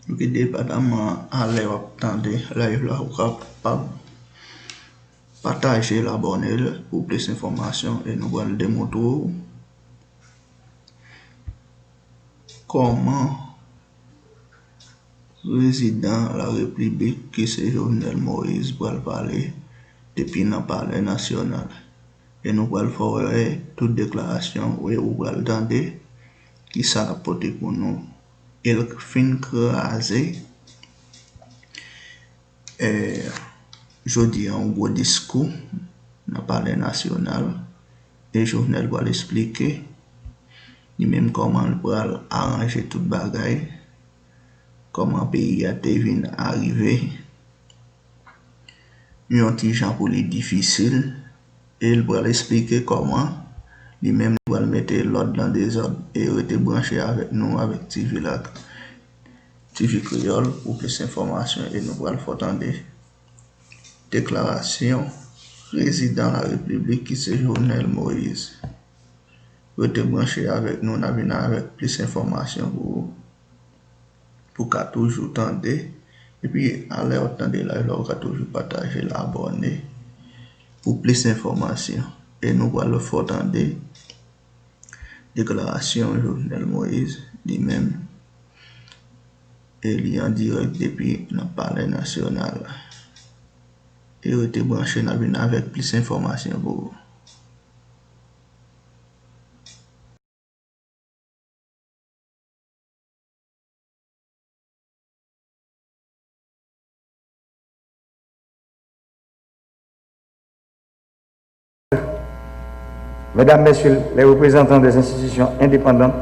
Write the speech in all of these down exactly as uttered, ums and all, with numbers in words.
Ok, depaman a lè w ap tande live la, ou kapab pataje l, abòne l pou plis enfòmasyon, e nou pral demontre w kòman prezidan larepiblik ki se Jovenel Moïse pral pale depi nan Palè Nasyonal. E nou pral fè w wè tout deklarasyon, e ou pral tande kisa l ap pote pou nou. E l fin kraze, e, jodi a, yon gwo diskou nan Palè Nasyonal. E Jovenel pral esplike li menm kòman l pral aranje tout bagay, kòman peyi a te vin arive yon ti jan pou li difisil, e l pral esplike kòman li menm li pral mete lòd nan dezòd. E rete branche avèk nou, avèk T V la, T V Kreyòl, pou plis enfòmasyon, e nou pral fè w tande deklarasyon prezidan larepiblik ki se Jovenel Moïse. Rete branche avèk nou, n a vin avèk plis enfòmasyon pou ou, pou w ka toujou tande. Epi, a lè w ap tande live la, ou ka toujou pataje l, abòne pou plis enfòmasyon. E nou pral fè w tande deklarasyon Jovenel Moïse, li menm, e li an dirèk depi nan Palè Nasyonal. E rete branche, n a vin avèk plis enfòmasyon pou ou. Mesdames, Messieurs les représentants des institutions indépendantes,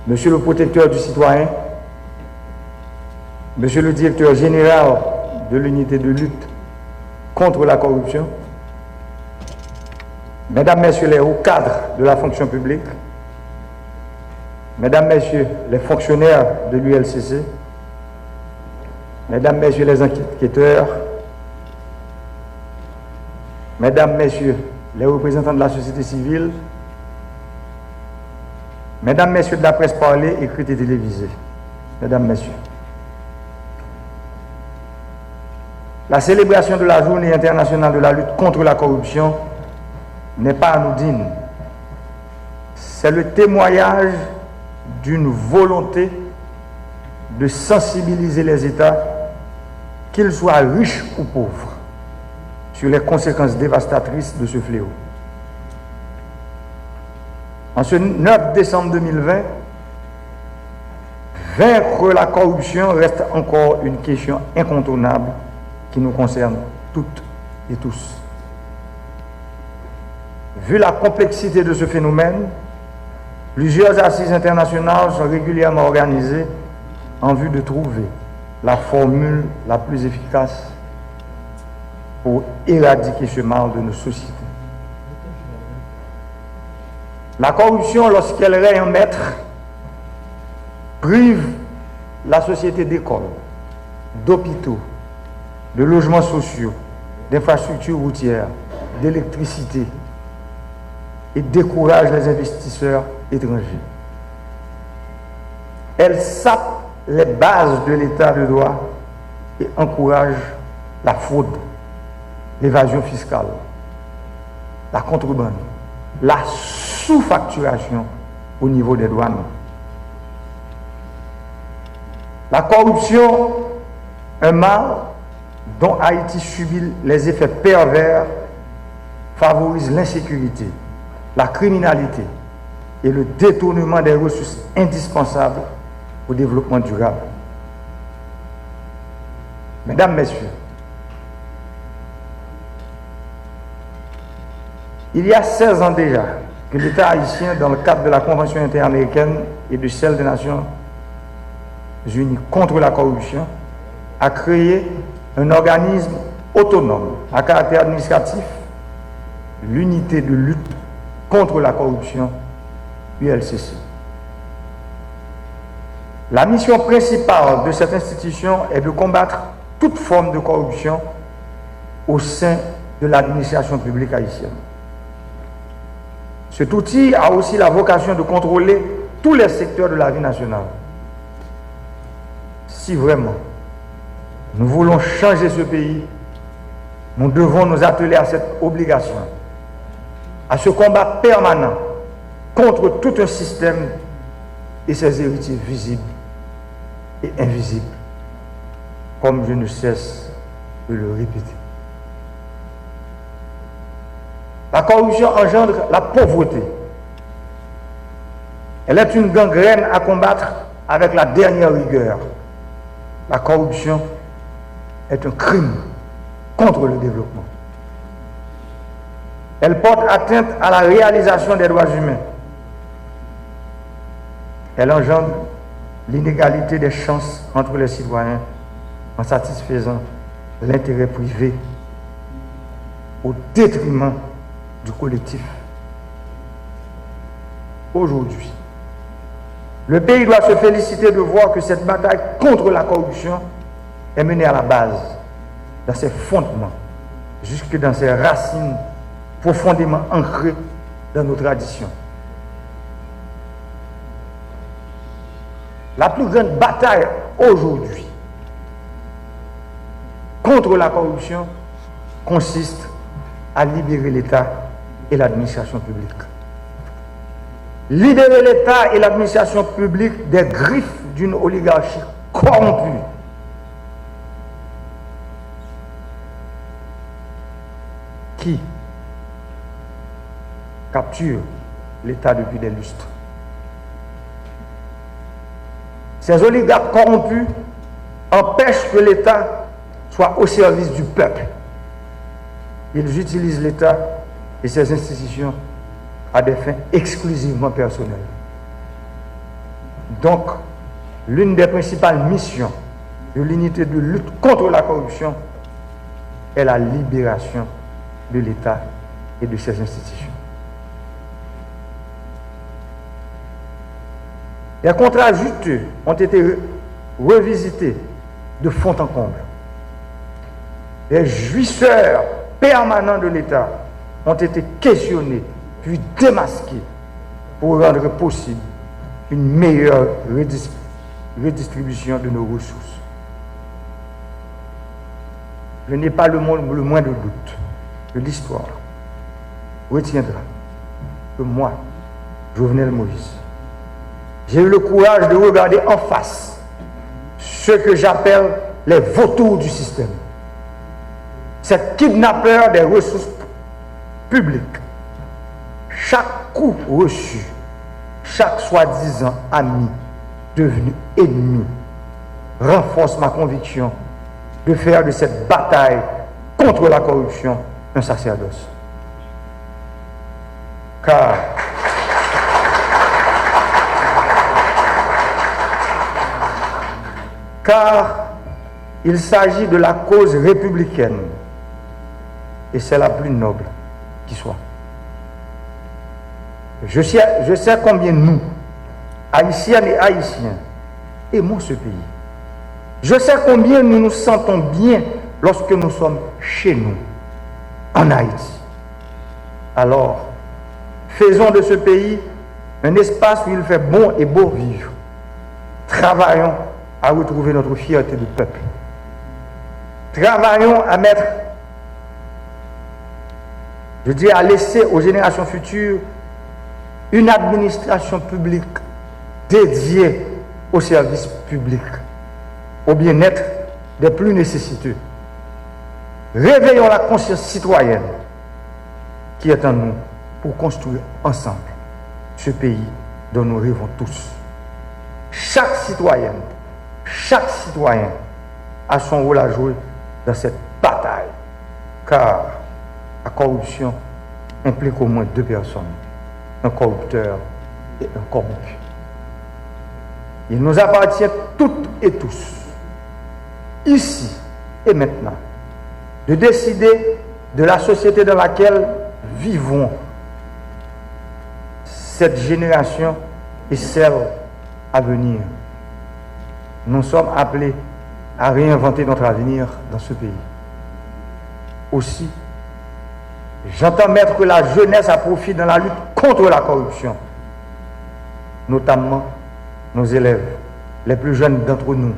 Monsieur le protecteur du citoyen, Monsieur le directeur général de l'unité de lutte contre la corruption, Mesdames, Messieurs les hauts cadres de la fonction publique, Mesdames, Messieurs les fonctionnaires de l'U L C C, Mesdames, Messieurs les enquêteurs, Mesdames, Messieurs les représentants de la société civile, Mesdames, Messieurs de la presse parlée, écrite et télévisée, Mesdames, Messieurs, la célébration de la Journée internationale de la lutte contre la corruption n'est pas anodine. C'est le témoignage d'une volonté de sensibiliser les États, qu'ils soient riches ou pauvres, sur les conséquences dévastatrices de ce fléau. En ce neuf décembre deux mille vingt, vaincre la corruption reste encore une question incontournable qui nous concerne toutes et tous. Vu la complexité de ce phénomène, plusieurs assises internationales sont régulièrement organisées en vue de trouver la formule la plus efficace pour éradiquer ce mal de nos sociétés. La corruption, lorsqu'elle règne en maître, prive la société d'écoles, d'hôpitaux, de logements sociaux, d'infrastructures routières, d'électricité et décourage les investisseurs étrangers. Elle sape les bases de l'état de droit et encourage la fraude, l'évasion fiscale, la contrebande, la sous-facturation au niveau des douanes. La corruption, un mal dont Haïti subit les effets pervers, favorise l'insécurité, la criminalité et le détournement des ressources indispensables au développement durable. Mesdames, Messieurs, il y a seize ans déjà que l'État haïtien, dans le cadre de la Convention interaméricaine et de celle des Nations Unies contre la corruption, a créé un organisme autonome à caractère administratif, l'Unité de lutte contre la corruption, U L C C. La mission principale de cette institution est de combattre toute forme de corruption au sein de l'administration publique haïtienne. Cet outil a aussi la vocation de contrôler tous les secteurs de la vie nationale. Si vraiment nous voulons changer ce pays, nous devons nous atteler à cette obligation, à ce combat permanent contre tout un système et ses héritiers visibles et invisibles, comme je ne cesse de le répéter. La corruption engendre la pauvreté. Elle est une gangrène à combattre avec la dernière rigueur. La corruption est un crime contre le développement. Elle porte atteinte à la réalisation des droits humains. Elle engendre l'inégalité des chances entre les citoyens en satisfaisant l'intérêt privé au détriment du collectif. Aujourd'hui, le pays doit se féliciter de voir que cette bataille contre la corruption est menée à la base, dans ses fondements, jusque dans ses racines profondément ancrées dans nos traditions. La plus grande bataille aujourd'hui contre la corruption consiste à libérer l'État et l'administration publique. Libérer l'État et l'administration publique des griffes d'une oligarchie corrompue qui capture l'État depuis des lustres. Ces oligarques corrompus empêchent que l'État soit au service du peuple. Ils utilisent l'État et ses institutions à des fins exclusivement personnelles. Donc, l'une des principales missions de l'unité de lutte contre la corruption est la libération de l'État et de ses institutions. Les contrats juteux ont été re- revisités de fond en comble. Les jouisseurs permanents de l'État ont été questionnés puis démasqués pour rendre possible une meilleure redis- redistribution de nos ressources. Je n'ai pas le, mo- le moindre doute que l'histoire retiendra que moi, Jovenel Moïse, j'ai eu le courage de regarder en face ceux que j'appelle les vautours du système, ces kidnappeurs des ressources publiques. Chaque coup reçu, chaque soi-disant ami devenu ennemi renforce ma conviction de faire de cette bataille contre la corruption un sacerdoce. Car, car il s'agit de la cause républicaine et c'est la plus noble qui soit. Je sais, je sais combien nous, Haïtiennes et Haïtiens, aimons ce pays. Je sais combien nous nous sentons bien lorsque nous sommes chez nous, en Haïti. Alors, faisons de ce pays un espace où il fait bon et beau vivre. Travaillons à retrouver notre fierté de peuple. Travaillons à mettre, je dis, à laisser aux générations futures une administration publique dédiée au service public, au bien-être des plus nécessiteux. Réveillons la conscience citoyenne qui est en nous pour construire ensemble ce pays dont nous rêvons tous. Chaque citoyenne, chaque citoyen a son rôle à jouer dans cette bataille, car la corruption implique au moins deux personnes, un corrupteur et un corrompu. Il nous appartient toutes et tous, ici et maintenant, de décider de la société dans laquelle vivront cette génération et celles à venir. Nous sommes appelés à réinventer notre avenir dans ce pays. Aussi, j'entends mettre la jeunesse à profit dans la lutte contre la corruption, notamment nos élèves, les plus jeunes d'entre nous,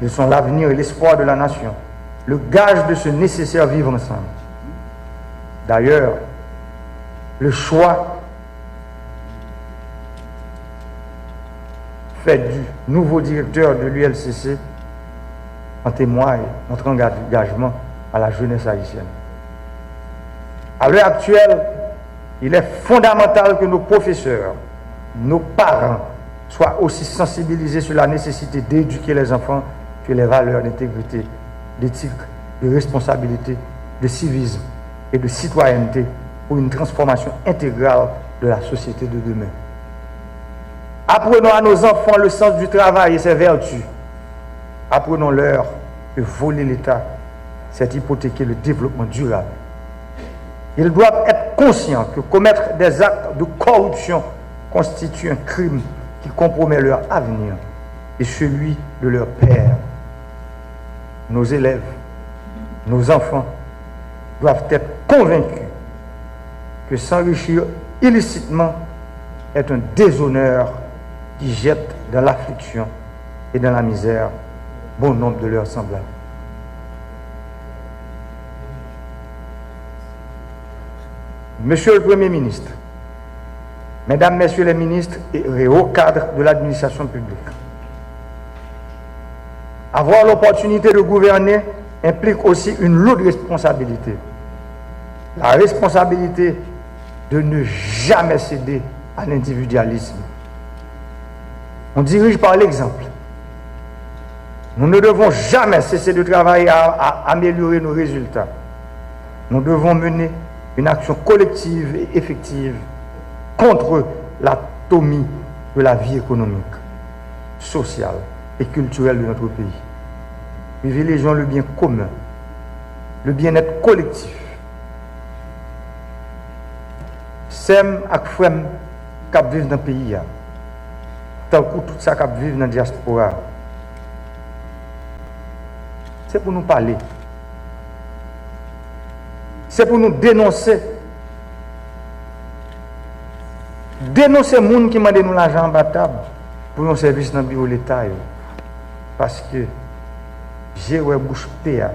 Ils sont l'avenir et l'espoir de la nation, le gage de ce nécessaire vivre ensemble. D'ailleurs, le choix fait du nouveau directeur de l'U L C C en témoigne notre engagement à la jeunesse haïtienne. À l'heure actuelle, il est fondamental que nos professeurs, nos parents soient aussi sensibilisés sur la nécessité d'éduquer les enfants sur les valeurs d'intégrité, d'éthique, de responsabilité, de civisme et de citoyenneté pour une transformation intégrale de la société de demain. Apprenons à nos enfants le sens du travail et ses vertus. Apprenons-leur que voler l'État, c'est hypothéquer le développement durable. Ils doivent être conscients que commettre des actes de corruption constitue un crime qui compromet leur avenir et celui de leurs pères. Nos élèves, nos enfants doivent être convaincus que s'enrichir illicitement est un déshonneur qui jette dans l'affliction et dans la misère bon nombre de leurs semblables. Monsieur le Premier ministre, Mesdames, Messieurs les ministres et hauts cadres de l'administration publique, avoir l'opportunité de gouverner implique aussi une lourde responsabilité. La responsabilité de ne jamais céder à l'individualisme. On dirige par l'exemple. Nous ne devons jamais cesser de travailler à, à améliorer nos résultats. Nous devons mener une action collective et effective contre l'atomie de la vie économique, sociale et culturelle de notre pays. Privilégions le bien commun, le bien-être collectif. Sè m ak frè m k ap viv nan peyi a, tankou tout sa k ap viv nan dyaspora a, se pou nou pale. Se pou nou denonse. Denonse moun ki mande nou lajan anba tab pou yon sèvis nan biwo Leta yo. Paske je wè bouch pe a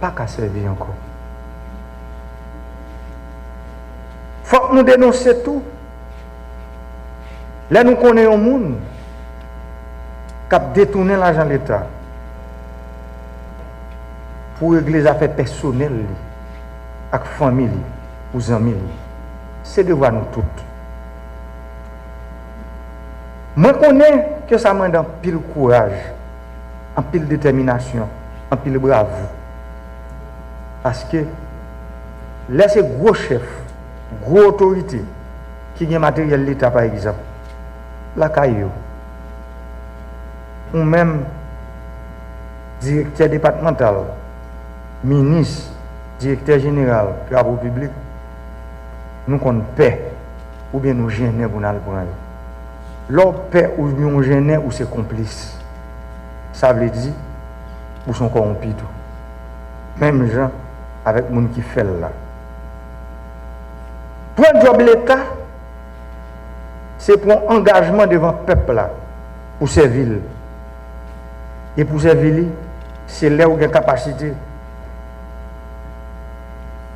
pa ka sèvi ankò. Fòk nou denonse tou lè nou konnen yon moun k ap detounen lajan Leta pou regle zafè pèsonèl li ak fanmi li ou zanmi li. Se devwa nou tout. Mwen konnen ke sa mande anpil kouraj, anpil detèminasyon, anpil bravou. Paske lè se gwo chèf, gwo otorite ki gen materyèl Leta, pa egzanp, lakay yo, ou menm, direktè depatmantal, minis, direktè jeneral travo piblik, nou konn pè oubyen nou jennen pou n al pran yo. Lè w pè oubyen w jennen, ou se konplis. Sa vle di, ou se yon kòwonpi tou. Menm jan avèk moun ki fè l la. Pran djòb Leta, se pran angajman devan pèp la pou sèvi l. E pou sèvi li, se lè ou gen kapasite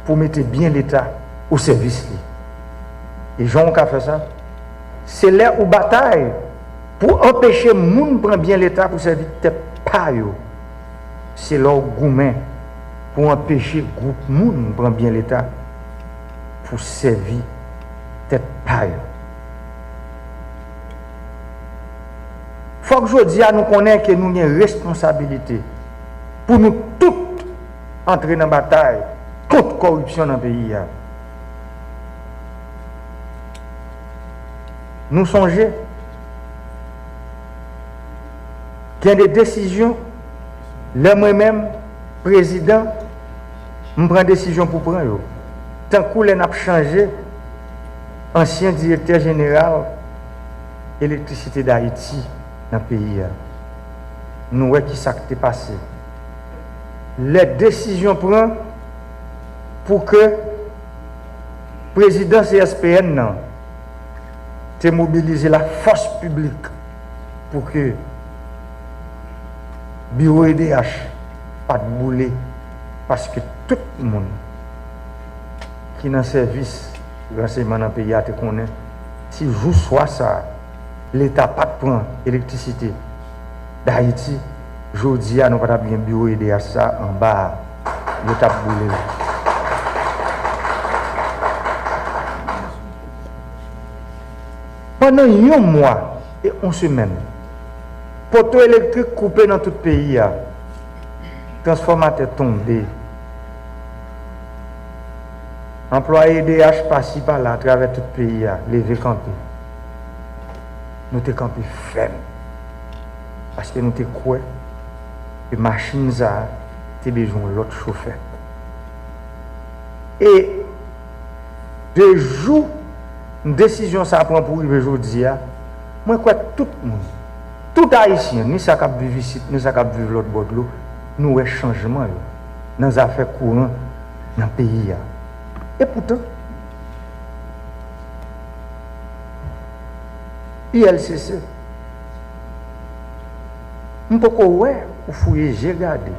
pou mete byen Leta o sèvis li. E jan ou ka fè sa, se lè ou batay pou anpeche moun pran byen Leta pou sèvi tèt pa yo. Se lè w goumen pou anpeche gwoup moun pran byen Leta pou sèvi tèt pa yo. Fòk jodi a nou konnen ke nou gen responsabilite pou nou tout antre nan batay kont kòripsyon nan peyi a. Nou sonje, gen de desizyon, lè mwen menm, prezidan, m pran desizyon pou pran yo. Tankou lè n ap chanje ansyen direktè jeneral Elektrisite Dayiti nan peyi a. Nou wè ki sa k te pase. Lè desizyon pran pou ke prezidan C S P N nan te mobilize lafòs piblik pou ke Biwo E D H pa t boule paske tout moun ki nan sèvis ransèyman nan peyi a te konnen si jou swa sa a, Leta pa t pran elektrisite Dayiti, jodi a nou pa t ap gen biwo E D H sa a anba a, yo t ap boule l. Pandan yon mwa e yon semèn, poto elektrik koupe nan tout peyi a, transfòmatè tonbe, anplwaye E D H pasi pala atravè tout peyi a leve kanpe. Nou te kanpe fèm paske nou te kwè ke machin sa a te bezwen yon lòt chofè. E de jou desizyon sa a pran pou rive jodi a, mwen kwè tout moun, tout Ayisyen, ni sa k ap viv isit, ni sa k ap viv lòt bò dlo, nou wè chanjman yo nan zafè kouran nan peyi a. Epoutan, U L C C, m poko wè ou fouye je gade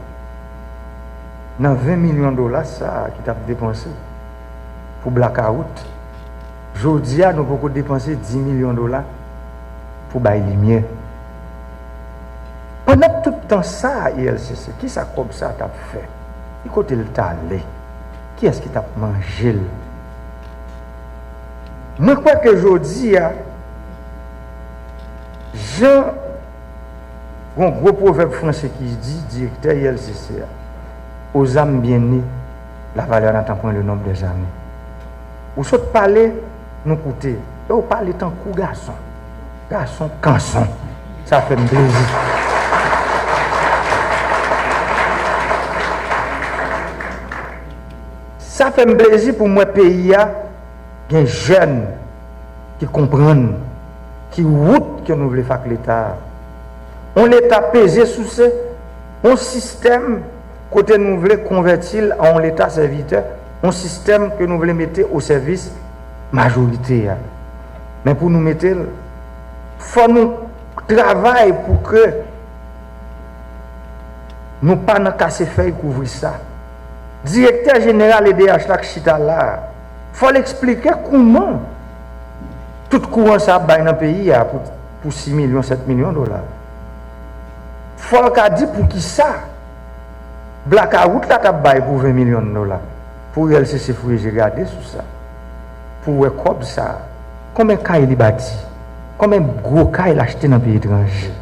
nan ven milyon dola sa a ki t ap depanse pou blakawout. Jodi a, nou poko depanse dis milyon dola pou bay limyè. Pandan tout tan sa a, U L C C, kisa kòb sa a t ap fè? Ki kote l t ale? Kiyès ki t ap manje l? Mwen kwè ke jodi a, jan gon gwo pwovèb franse ki di, direktè U L C C a, aux âmes bien nées, la valeur n'attend point le nombre des années. Ou sot pale, nou koute. E ou pale tankou gason. Gason kanson. Sa fè m plezi. Sa fè m plezi pou m wè peyi a gen jèn ki konprann ki wout ke nou vle fè ak Leta a. Yon Leta peze souse, yon sistèm kote nou vle konvèti l an yon Leta sèvitè, yon sistèm ke nou vle mete o sèvis majorite a. Men pou nou mete l, fò nou travay pou ke nou pa nan kase fèy kouvri sa. Direktè jeneral E D H la k chita la a, fò l eksplike kouman tout kouran sa ap bay nan peyi a pou, pou sis milyon, sèt milyon dola. Fò l ka di poukisa blakawout la t ap bay pou ven milyon dola. Pou U L C C fouye je gade sou sa. Pou wè kòb sa a. Konbyen kay li bati? Konbyen gwo kay l achte nan peyi etranje?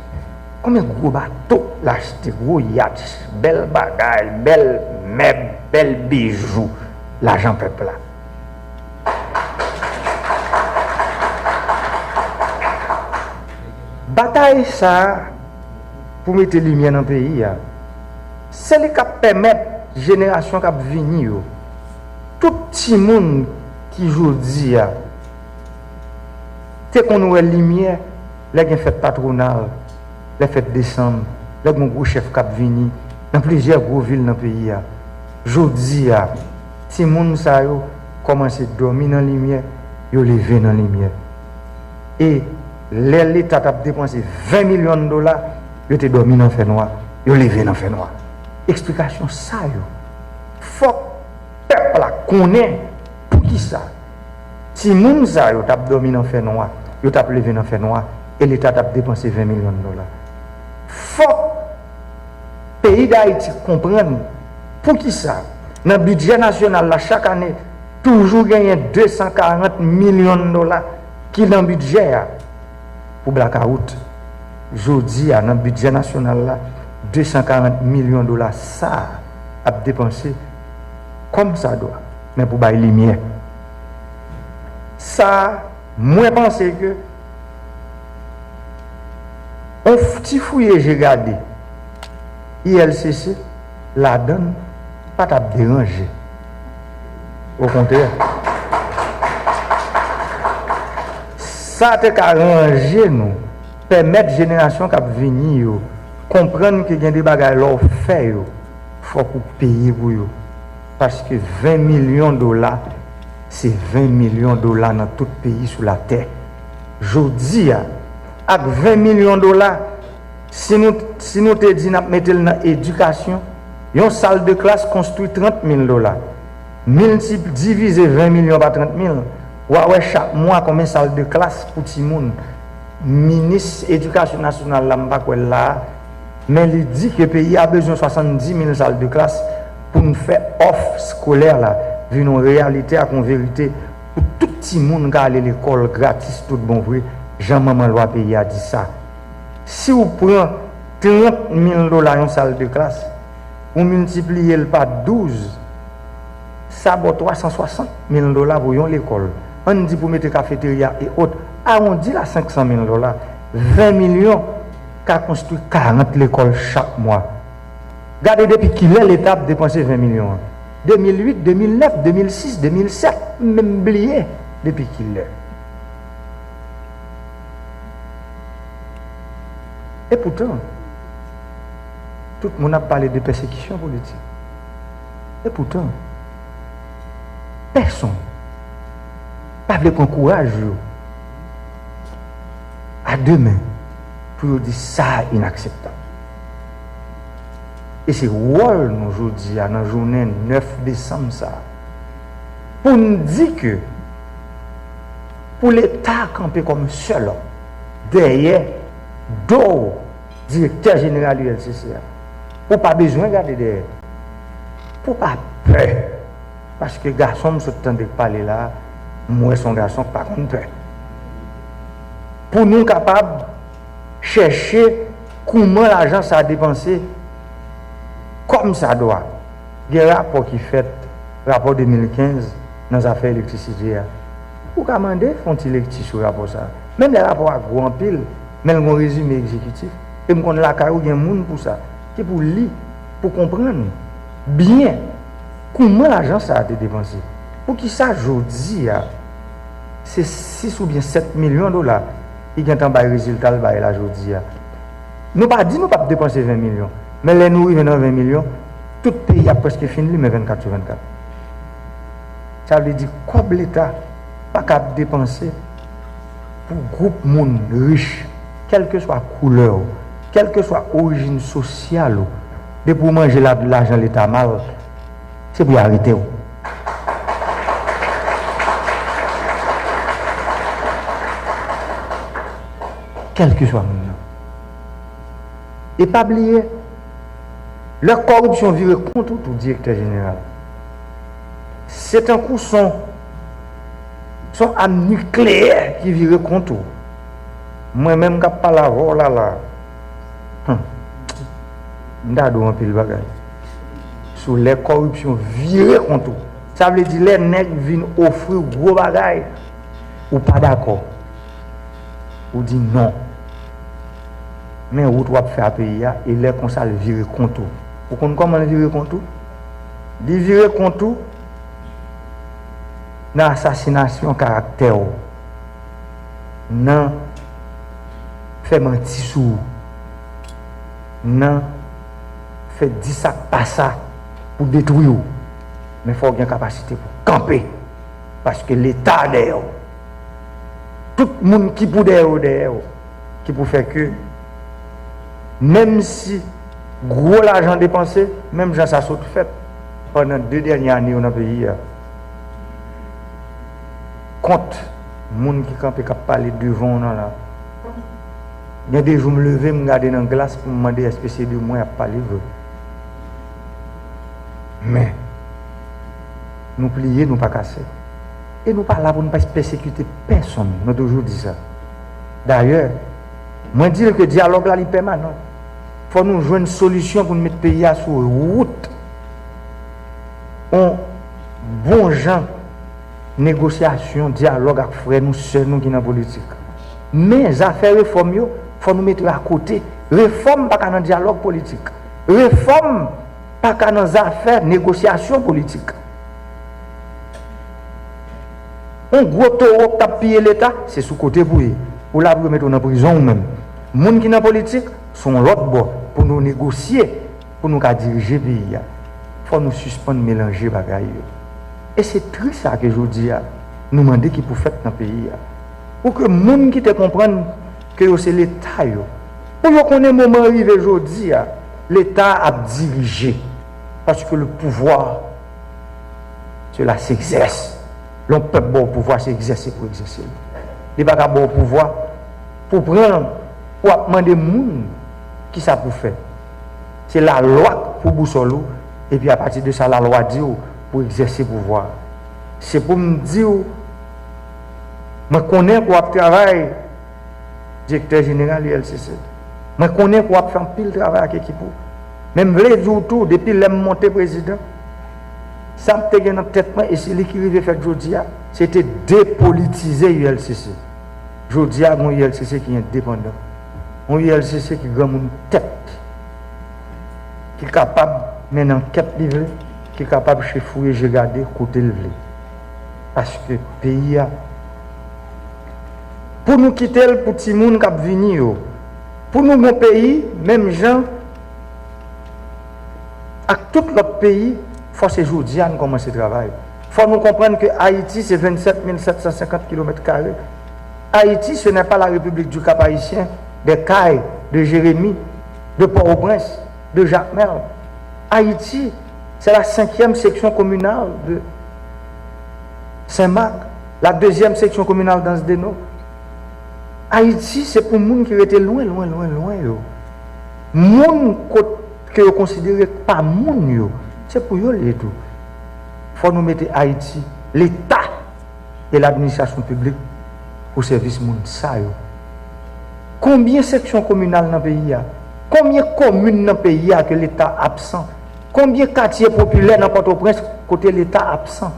Konbyen gwo bato l achte? Gwo yat, bèl bagay, bèl mèb, bèl bijou, lajan pèp la. Batay sa a pou mete limyè nan peyi a, se li k ap pèmèt jenerasyon k ap vini yo, tout timoun ki jodi a te konn wè limyè lè gen fèt patwonal, lè fèt desanm, lè gen gwo chèf k ap vini nan plizyè gwo vil nan peyi a. Jodi a, timoun sa yo kòmanse dòmi nan limyè, yo leve nan limyè. E lè Leta t ap depanse ven milyon dola, yo te dòmi nan fènwa, yo leve nan fènwa. Eksplikasyon sa yo, fòk pèp la konnen poukisa timoun sa yo t ap dòmi nan fènwa, yo t ap leve nan fènwa, e Leta t ap depanse ven milyon dola. Fòk peyi Dayiti konprann poukisa nan bidjè nasyonal la chak ane toujou genyen de san karant milyon dola ki nan bidjè a pou blakawout. Jodi a, nan bidjè nasyonal la, de san karant milyon dola sa a ap depanse kòmsadwa, men pou bay limyè. Sa a, mwen panse ke yon f-, ti fouye je gade U L C C ladan l pa t ap deranje. Okontrè, sa te ka ranje nou, pèmèt jenerasyon k ap vini yo konprann ke gen de bagay lè w fè yo, fòk ou peye pou yo. Paske ven milyon dola, se ven milyon dola nan tout peyi sou latè. Jodi a, ak ven milyon dola, Si nou, si nou te di n ap mete l nan edikasyon, yon sal de klas konstwi trant mil dola. Miltip, divize ven milyon pa trant mil, w a wè chak mwa konbyen sal de klas pou timoun. Minis Edikasyon Nasyonal la, m pa kwè l la a, men li di ke peyi a bezwen swasanndis mil sal de klas pou n fè òf eskolè la vin yon reyalite ak yon verite pou tout timoun ka ale lekòl gratis tout bon vre, jan manman lwa peyi a di sa. Si w pran trant mil dola yon sal de klas, ou miltipliye l pa douz, sa ba w twa san swasant mil dola pou yon lekòl. Ann di pou mete kafeterya e ot, awondi l a senk san mil dola, ven milyon ka konstwi karant lekòl chak mwa. Gade depi kilè Leta ap depanse ven milyon an. De mil uit, de mil nèf, de mil sis, de mil sèt, m menm bliye depi kilè. Epoutan, tout moun ap pale de pèsekisyon politik. Epoutan, pèsonn pa vle pran kouraj yo a de men pou yo di sa a inakseptab. E se wòl nou jodi a, nan jounen nèf desanm sa a, pou n di ke pou Leta kanpe kòm sèl òm dèyè do direktè jeneral U L C C a, pou pa bezwen gade dèyè, pou pa pè. Paske gason m sot tande k pale la a, m wè s on gason k pa konn pè. Pou nou kapab chèche kouman lajan sa a depanse kòmsadwa. Gen rapò ki fèt, rapò de mil kenz nan zafè elektrisite a. Ou ka mande fè yon ti lekti sou rapò sa a. Menm lè rapò a gwo anpil, men l gen yon rezime egzekitif. E m konn lakay ou gen moun pou sa, ki pou li, pou konprann byen kouman lajan sa a te depanse. Poukisa jodi a, se sis oubyen sèt milyon dola ki gentan bay rezilta l bay la jodi a? Nou pa di nou p ap depanse ven milyon, men lè nou rive nan ven milyon, tout peyi a prèske fin limen vennkat sou vennkat. Sa vle di kòb Leta pa ka ap depanse pou gwoup moun rich, kèlkeswa koulè w, kèlkeswa orijin sosyal ou, depi w manje la, lajan Leta mal, se pou y arete w. Kèlkeswa moun nan. E pa bliye, lè kòripsyon vire kont ou tou, direktè jeneral, se tankou s on, s on am nikleyè ki vire kont ou. Mwen menm k ap pale avè w la la, hmm, m ta di w anpil bagay. Sou lè kòripsyon vire kont ou, sa vle di lè nèg vin ofri w gwo bagay, ou pa dakò. Ou di non. Men wout w ap fè a peyi a, e lè konsa l vire kont ou. Ou konn kòman l vire kont ou? Li vire kont ou nan asasinasyon karaktè w, nan fè manti sou ou, nan fè di sa k pa sa pou detwi w. Men fò w gen kapasite pou kanpe. Paske Leta dèyè w. Tout moun ki pou dèyè w, dèyè w. Ki pou fè ke, menm si gwo lajan depanse, menm jan sa sot fèt pandan de dènye ane yo nan peyi a, kont moun ki kanpe k ap pale devan w nan la. Gen de jou m leve, m gade nan glas pou m mande èske se de mwen y ap pale vre. Men, nou pliye, nou pa kase. E nou pa la pou n pa pèsekite pèsonn, nou toujou di sa. Dayè, mwen di l ke dyalòg la li pèmanan. Fò nou jwenn solisyon pou n met peyi a sou wout yon bon jan negosyasyon, dyalòg ak frè nou, sè nou ki nan politik. Men zafè refòm yo, fò nou mete yo akote. Refòm pa ka nan dyalòg politik. Refòm pa ka nan zafè negosyasyon politik. Yon gwo towo k ap piye Leta, se sou kote pou ye. Ou la pou yo mete w nan prizon ou menm. Moun ki nan politik, se yon lòt bò pou nou negosye, pou nou ka dirije peyi a. Fò nou sispann melanje bagay yo. E se tris sa ke jodi a, nou mande ki pou fèt nan peyi a. Pou ke moun ki te konprann ke yo se Leta yo, Pou yo konnen moman rive jodi a, Leta ap dirije. Paske le pouvoir, cela s'exerce. Lè yon pèp ba w pouvwa, se egzèse pou egzèse l. Li pa ka ba w pouvwa pou pran l, pou ap mande moun kisa pou fè. Se lalwa k pou bousòl ou, epi apati de sa lalwa di w pou egzèse pouvwa. Se pou m di w, mwen konnen ke w ap travay, direktè jeneral U L C C. Mwen konnen ke w ap fè anpil travay ak ekip ou. Men m vle di w tou, depi lè m monte prezidan, sa m te gen nan tèt mwen, e se li ki rive fèt jodi a, se te depolitize U L C C. Jodi a, gen yon U L C C ki endepandan. Yon U L C C ki granmoun tèt, ki kapab mennen ankèt li vle, ki kapab chefouye je gade kote l vle. Paske peyi a, pou nou kite l pou timoun k ap vini yo, pou nou gon peyi, menm jan ak tout lòt peyi, fò se jodi a n kòmanse travay. Fò nou konprann ke Ayiti se vennsèt mil sèt san senkant kilomèt kare. Ayiti, ce n'est pas la République du Cap-Haïtien, des Cayes, de Jérémie, de Port-au-Prince, de Jacmel. Ayiti, c'est la cinquième section communale de Saint-Marc, la deuxième section communale d'Anse des Naux. Ayiti, se pou moun ki rete lwen, lwen, lwen, lwen yo. Moun kot ke yo konsidere pa moun yo, se pou yo l ye tou. Fò nou mete Ayiti, Leta e ladministrasyon piblik pou sèvis moun sa yo. Konbyen seksyon kominal nan peyi a? Konbyen komin nan peyi a ke Leta absan? Konbyen katye popilè nan Pòtoprens kote Leta absan?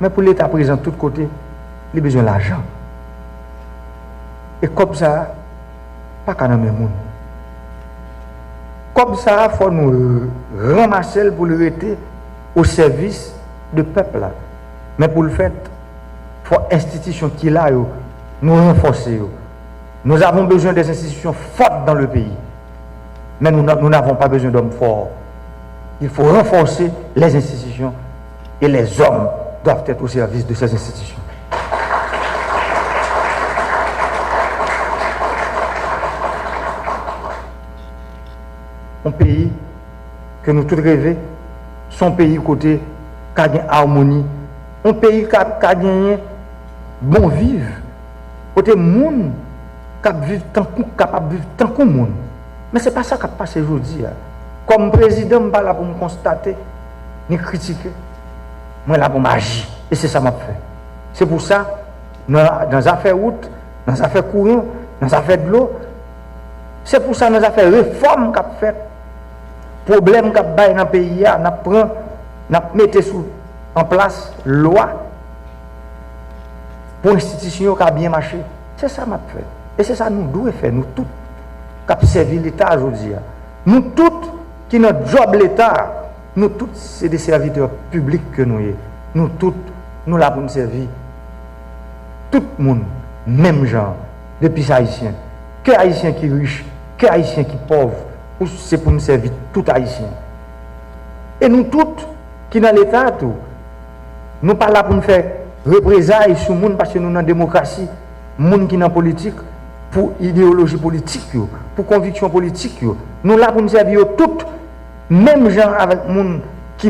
Men pou Leta prezan tout kote, li bezwen lajan. E kòb sa a pa ka nan men moun. Kòb sa a, fò nou ranmase l pou l rete o sèvis de pèp la. Men pou l fèt, fò enstitisyon ki la yo, nou ranfòse yo. Nous avons besoin des institutions fortes dans le pays. Mais nous, nous n'avons pas besoin d'hommes forts. Il faut renforcer les institutions et les hommes doivent être au service de ces institutions. Yon peyi ke nou tout reve, se yon peyi kote ka gen amoni, yon peyi ka, ka genyen bon viv, kote moun k ap viv tankou, kapab viv tankou moun. Men se pa sa k ap pase jodi a. Kòm prezidan, m pa la pou m konstate ni kritike. Mwen la pou m aji. E se sa m ap fè. Se pou sa, nan, nan zafè wout, nan zafè kouran, nan zafè dlo, se pou sa, nan zafè refòm k ap fèt, pwoblèm k ap bay nan peyi a, n ap pran, n ap mete sou, an plas lwa pou enstitisyon yo ka byen mache. Se sa m ap fè. E se sa nou dwe fè, nou tout k ap sèvi Leta jodi a. Nou tout ki nan djòb Leta a, nou tout se de sèvitè piblik ke nou ye. Nou tout, nou la pou n sèvi tout moun menm jan, depi se Ayisyen. Ke Ayisyen ki rich, ke Ayisyen ki pòv, ou se pou n sèvi tout Ayisyen. E nou tout ki nan Leta a tou, nou pa la pou n fè reprezay sou moun paske nou nan demokrasi. Moun ki nan politik, pou ideyoloji politik yo, pou konviksyon politik yo, nou la pou n sèvi yo tout, menm jan avèk moun ki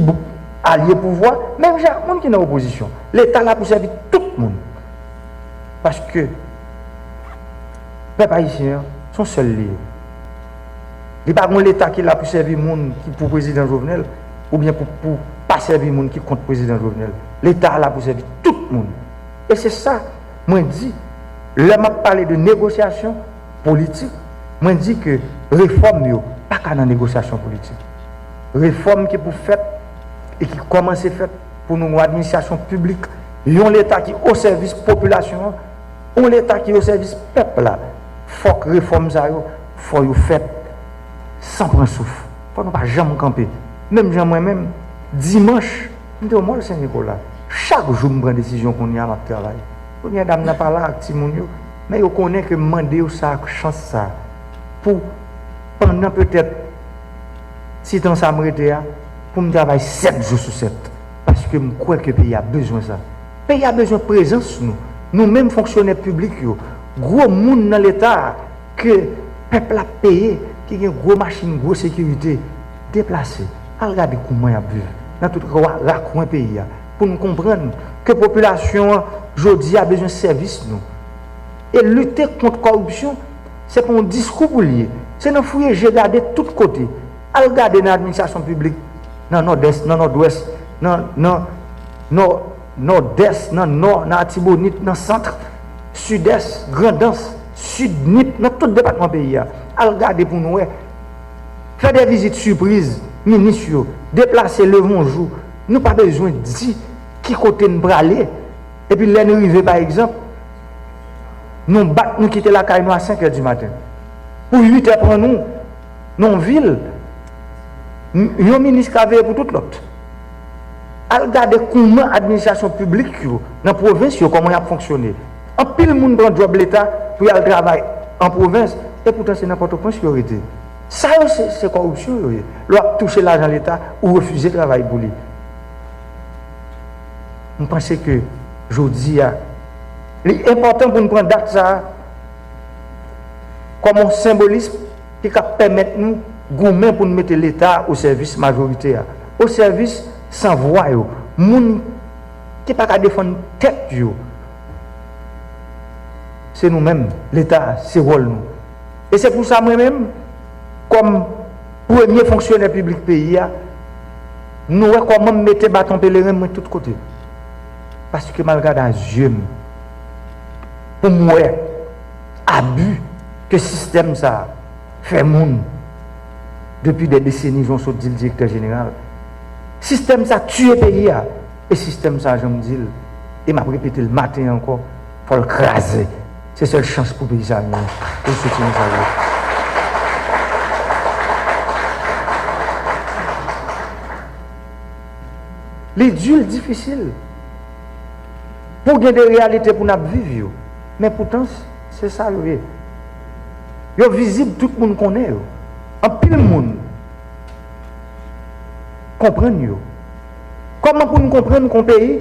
alye pouvwa, menm jan ak moun ki nan opozisyon. Leta la pou sèvi tout moun. Paske pèp ayisyen an, se yon sèl li ye. Li pa gen Leta ki la pou sèvi moun ki pou prezidan Jovenel, oubyen pou, pou pa sèvi moun ki kont prezidan Jovenel. Leta a la pou sèvi tout moun. E se sa mwen di, lè m ap pale de negosyasyon politik, mwen di ke refòm yo pa ka nan negosyasyon politik. Refòm ki pou fèt e ki kòmanse fèt pou nou gen yon administrasyon piblik, yon Leta ki o sèvis popilasyon an, yon Leta ki o sèvis pèp la. Fòk refòm sa yo, fò yo fèt san pran souf. Fò nou pa janm kanpe. Menm jan mwen menm, dimanch, m te o Mòl Sen Nikola. Chak jou m pran desizyon kounye a m ap travay. Kounye a dam nan pa la ak timoun yo, men yo konnen ke m mande yo sa, chans sa, pou pandan petèt ti tan sa m rete a, pou m travay sèt jou sou sèt. Paske m kwè ke peyi a bezwen sa. Peyi a bezwen prezans nou. Nou menm fonksyonè piblik yo, gwo moun nan Leta a ke pèp la ap peye, ki gen gwo machin, gwo sekirite, deplase, al gade kouman y ap viv nan tout ra-, rakwen peyi a, pou n konprann ke popilasyon an jodi a bezwen sèvis nou. E lite kont kòripsyon, se pa yon diskou pou l ye. Se nan fouye je gade tout kote. Al gade nan administrasyon piblik, nan Nòdès, nan Nòdwès, nan, nan Nò, Nòdès, nan Nò, nan Atibonit, nan Sant, Sidès, Grandans, Sid, Nip, nan tout depatman peyi a. Al gade pou nou wè. Fè de vizit sipriz, minis yo, deplase, leve yon jou. Nou pa bezwen di ki kote n prale. Epi lè n rive, pa egzanp, nou bat, nou kite lakay nou a senk è di maten. Pou uit è pran nou, nan yon vil, m-, yon minis ka veye pou tout lòt. Al gade kouman administrasyon piblik yo nan pwovens yo, kòman y ap fonksyone. Anpil moun pran djòb Leta pou y al travay an pwovens, e poutan se nan Pòtoprens yo rete. Sa yo se, se kòripsyon yo ye. Lè w ap touche lajan Leta, ou refize travay pou li. M panse ke jodi a, li enpòtan pou n pran dat sa a kòm yon senbolis ki ka pèmèt nou goumen pou n mete Leta o sèvis majorite a, o sèvis sanvwa yo, moun ki pa ka defann tèt yo. Se nou menm, Leta, se wòl nou. E se pou sa mwen menm, kòm premye fonksyonè piblik peyi a, nou wè kòman m mete baton pelerin mwen tout kote. Paske m al gade a zye m, pou m wè abi ke sistèm sa a fè moun depi dè deseni, jan w sot di l, direktè jeneral. Sistèm sa tiye peyi a. E sistèm sa, jan m di l, e m ap repete l maten an ankò, fò l kraze. Se sèl chans pou peyi sa a genyen, pou l soti nan sa l ye. Li di, l difisil pou gen de reyalite pou n ap viv yo. Men poutan, se sa yo ye. Yo vizib, tout moun konnen yo. Anpil moun konprann yo. Kòman pou n konprann ke yon peyi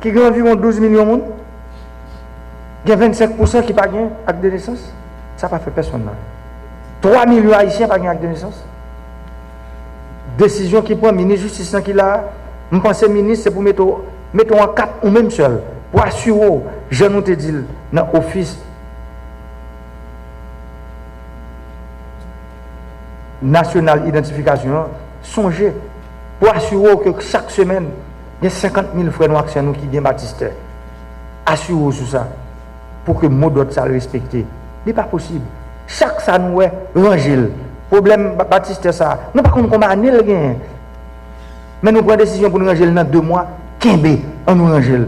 ki gen anviwon douz milyon moun, gen vennsenk pousan ki pa gen ak de nesans? Sa pa fè pèsonn mal. Twa milyon Ayisyen pa gen ak de nesans. Desizyon ki pran, minis jistis lan ki la a, m panse minis se pou mete w, mete w an kat ou menm sèl, pou asire w, jan nou te di l nan ofis nasyonal idantifikasyon an, sonje pou asire w ke chak semèn, gen senkant mil frè nou ak sè nou ki gen batistè. Asire w sou sa, pou ke modòd sa respekte. Li pa posib. Chak sa nou wè, ranje l. Pwoblèm ba-, batistè sa, nou pa konn konbyen ane l genyen. Men nou pran desizyon pou n ranje l nan de mwa, kenbe, ann nou ranje l.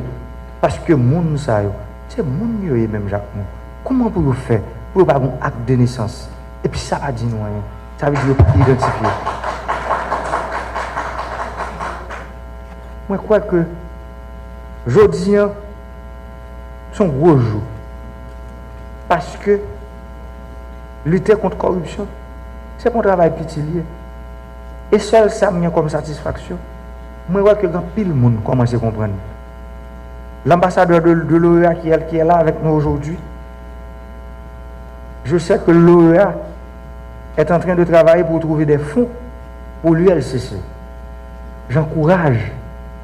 Paske moun sa yo, se moun yo ye menm jan ak nou. Kòman pou yo fè pou yo pa gen ak de nesans? Epi sa pa di nou anyen. Sa vle di yo pa idantifye. Mwen kwè ke jodi an, se yon gwo jou. Paske lite kont kòripsyon, se pa yon travay piti l ye. E sèl sa m gen kòm satisfaksyon, mwen wè ke gen anpil moun kòmanse konprann. L'ambassadeur de, de l'O E A qui est, qui est là avec nous aujourd'hui, je sais que l'O E A est en train de travailler pour trouver des fonds pour l'U L C C. J'encourage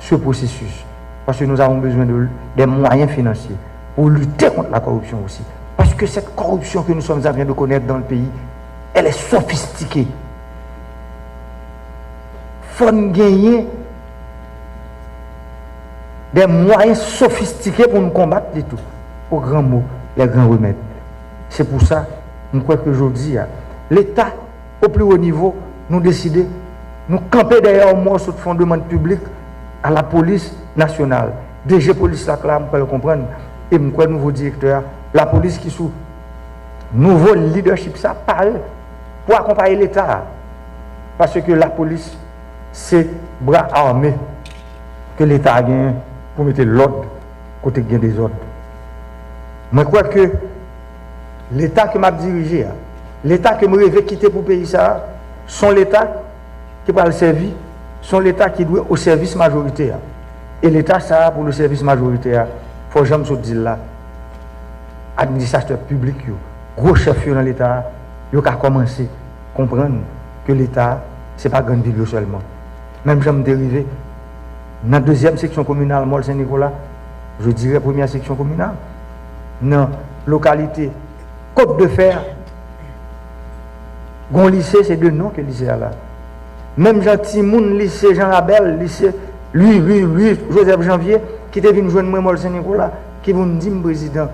ce processus parce que nous avons besoin de, des moyens financiers pour lutter contre la corruption aussi. Parce que cette corruption que nous sommes en train de connaître dans le pays, elle est sophistiquée. Fò n genyen de mwayen sofistike pou n konbat li tou. Aux grands mots, les grands remèdes. Se pou sa, m kwè ke jodi a, Leta, o pli wo nivo, nou deside, nou kanpe dèyè yon mòso de fondman piblik a lapolis nasyonal. D G polis la k la, m kwè l konprann, e m kwè nouvo direktè a, lapolis ki sou nouvo lidèchip sa pare pou akonpaye Leta a. Paske lapolis se bra ame ke Leta a genyen pou mete lòd kote k gen dezòd. Mwen kwè ke Leta ke m ap dirije a, Leta ke m reve kite pou peyi sa a, se yon Leta ki pral sèvi, se yon Leta ki dwe o sèvis majorite a. E Leta sa a, pou le sèvis majorite a, fò jan m sot di l la, administratè piblik yo, gwo chèf yo nan Leta a, yo ka kòmanse konprann ke Leta a, se pa grann vil yo sèlman. Menm jan m te rive nan dezyèm seksyon kominal Mòl Sen Nikola, je dirais première section communale, nan lokalite Côte de Fer, gon lise, se de non ke lise a la. Menm jan timoun lise Jan Rabèl, lise Louis, Louis, Louis Joseph Janvier, ki te vin jwenn mwen Mòl Sen Nikola, ki vin di m, "Prezidan,